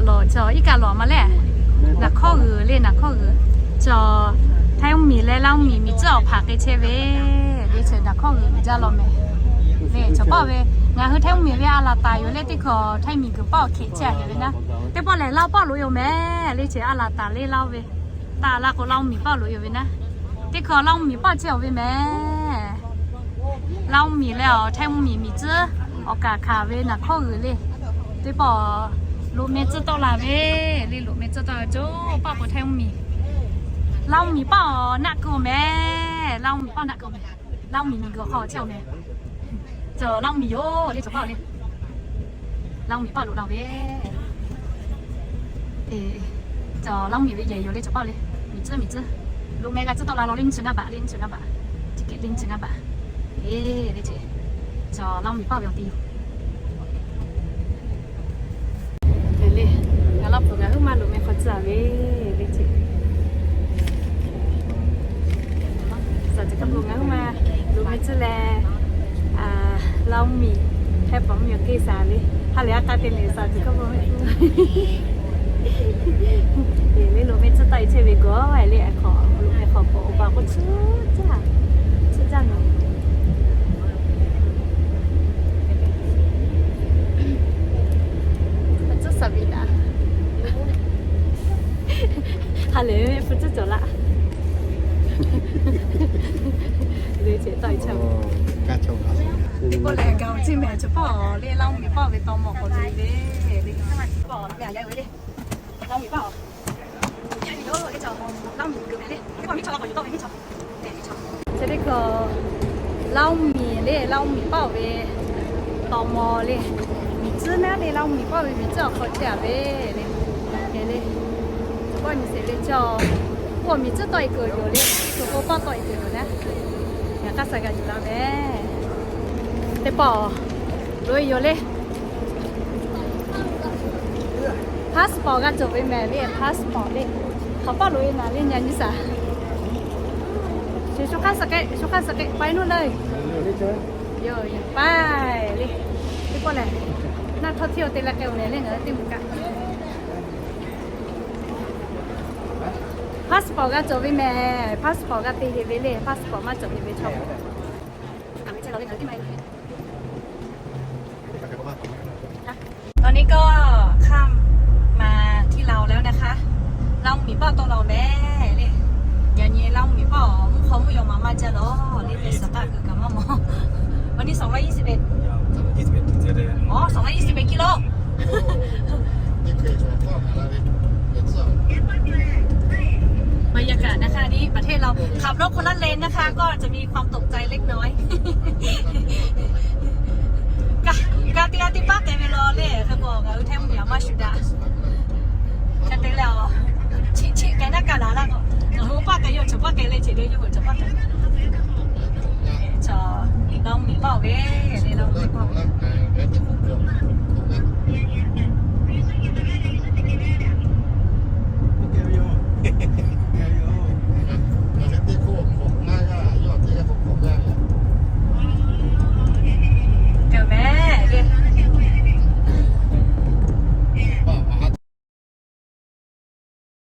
Lawˬ cawˬ iˉ kaˆ lawˬ maˇ lehˬ, naˍ hkawˇ g'uiˬ le, naˍ hkawˇ g'uiˬ. Cawˬ Htaiˇ mvuhˇmiˬ leh Laˇ mvuhˇmiˬ miˬ tcuhˉ awˬ hpaˍ k'ai chehˇ ve le, cawˬ naˍ hkawˇ g'uiˬ jaˇ law mehˍ. Le cawˬ paˆ ve, ngaˬ hui Htaiˇ mvuhˇmiˬ ve a laˬ taˍ yoˬ le, teˇ hkawꞈ Htaiˇ miˬ guiˬ paˆ awˬ hkeꞈ chehˇ a hk'e ve naˉ. Teˇ pawˆ lehˬ Laˇ paˆ loꞈ yoˬ mehˍ le, cawˬ a laˬ taˍ le Laˇ ve. Taˍ la k'o Laˇ mvuhˇmiˬ paˆ loꞈ yoˬ ve naˉ. Teˇ hkawꞈ Laˇ mvuhˇmiˬ paˆ chehˇ a ve mehˍ. Laˇ mvuhˇmiˬ leh awˬ Htaiˇ mvuhˇmiˬ miˬ tcuhˉ awˬ kaˍ hkanˍ ve naˍ hkawˇ g'uiˬ le. Teˇ pawˆ loꞈ meh tcuhˉ tawˆ la ve le, loꞈ meh tcuhˉ tawˆ la cawˬ paˆ k'o Htaiˇ mvuhˇmiˬ. Laˇ mvuhˇmiˬ paˆ awˬ naˆ keu mehˍ. Laˇ mvuhˇmiˬ paˆ naˆ keu mehˍ. Laˇ mvuhˇmiˬ miˬ guiˬ awˬ hk'aw chehˇ a mehˍ. Cawˬ Laˇ mvuhˇmiˬ yoˬ le cawˬ paˆ le. Laˇ mvuhˇmiˬ paˆ loꞈ la ve. Cawˬ Laˇ mvuhˇmiˬ ve yehˬ yoˬ le cawˬ paˆ le. Miˬ tcuhˉ miˬ tcuhˉ. Loꞈ meh g'a tcuhˉ tawˆ la law le, nyiˇ chi ngaˇ baꞈ le, nyiˇ chi ngaˇ baꞈ. Ticket le nyiˇ chi ngaˇ baꞈ. E le ce. Cawˬ Laˇ mvuhˇmiˬ paˆ ve awˬ ti yoˬ. Le, ngaˬ Laˇ hpu ngaˬ huiˉ maˇ loꞈ meh hk'aw tcuhˉ a ve le ce. Suhˍ ceuˬ hk'a peu-eˬ ngaˬ huiˉ maˇ loꞈ meh tcuhˉ leh, Laˇ mvuhˇmiˬ hpehˇ paˍ mvuhˇmiˬ awˬ teˇ suhˍ le. Ha lehˬ a k'a te le suhˍ ceuˬ hk'a peu-eˬ le loꞈ meh tcuhˉ taˆ e chehˇ ve gawˬ le, a hk'awꞈ loꞈ meh hk'awꞈ k'awꞈ awˬ baˬ k'o tcuhˉ jaˇ, tcuhˉ jaˇ naˍ. Tcuhˉ suhˍ ve daꞈ. Ha lehˬ ve hpu tcuhˉ cawˬ laˇ. Le ce tawˆ e chehˇ. Teˇ pawˆ lehˬ gaˬ-oˬ ceˇ mehˍ, cawˬ paˆ le Laˇ mvuhˇmiˬ paˆ ve taw mawˬ k'awꞈ loꞈ e ve le. Laˇ mvuhˇmiˬ paˆ awˬ, Laˇ mvuhˇmiˬ paˆ awˬ. Yaꞈ nyi yoˬ, e cawˬ Laˇ mvuhˇmiˬ g'uiˬ mehˍ le. Teˇ pawˆ miˇ chaw la k'awꞈ yuˬ tawˆ ve miˇ chaw. Chi teˇ hkawꞈ Laˇ mvuhˇmiˬ le, Laˇ mvuhˇmiˬ paˆ ve taw mawˬ le. Miˬ tcuhˉ naˉ le, Laˇ mvuhˇmiˬ paˆ ve miˬ tcuhˉ awˬ hk'aw chehˇ a ve le. Hk'e le, cawˬ paˆ miˬ sheˍ le cawˬ. K'o miˬ tcuhˉ tawˆ e kuiˬ yoˬ le, kuˬ k'o paˆ tawˆ e kuiˬ yoˬ naˉ. Yaꞈ hk'aˇ suhˍ g'a yuˬ la mehˍ. Teˇ pawˆ loꞈ e yoˬ le. Passport g'a cawˬ ve mehˍ le, passport le. Hk'awꞈ paˆ loꞈ e naˍ le, nyi nyi saˍ. Shu hk'aˇ suh k'ehˆ, shu hk'aˇ suh k'ehˆ, ไปนู่นเลย. Yoˬ, yoˬ, ไป le. Teˇ pawˆ lehˬ, naˆ htawˇ hteˇ awˬ te leh k'ai-oˬ mehˍ le, ngaˬ hui teˇ mvuhˇ kaꞈ. Passport g'a cawˬ ve mehˍ, passport g'a te heꞈ ve le, passport maˇ cawˬ ve ve chaw. ตอนนี้ก็ข้ามมาที่ลาวแล้วนะคะ Laˇ mvuhˇmiˬ paˆ tawˆ la mehˍ le. Yaꞈ nyi Laˇ mvuhˇmiˬ paˆ awˬ mvuhˇ hk'aw mvuhˇ yaw maˍ maˇ jaˇ lawˬ le, teˇ suhˍ kaˆ kuiˬ kaꞈ maˇ mawˬ. วันนี้สองร้อยยี่สิบเอ็ด อ๋อ สองร้อยยี่สิบเอ็ดกิโล บรรยากาศนะคะ นี่ประเทศเราขับรถคนละเลนนะคะ ก็จะมีความตกใจเล็กน้อย Ka, ka te a te paˆ k'ai ve law le, hk'e k'o ngaˬ hui Htaiˇ mvuhˇmiˬ a maˇ shuˍ daꞈ. Hk'e te leh, chi chi k'ai naˉ kaˇ laˬ laˇ k'o, ngaˬ hui paˆ k'ai yawˇ cawˬ paˆ k'ai leh, chi leh yawˇ hui cawˬ paˆ k'ai. Cawˬ Laˇ mvuhˇmiˬ paˆ ve, le Laˇ mvuhˇmiˬ paˆ ve.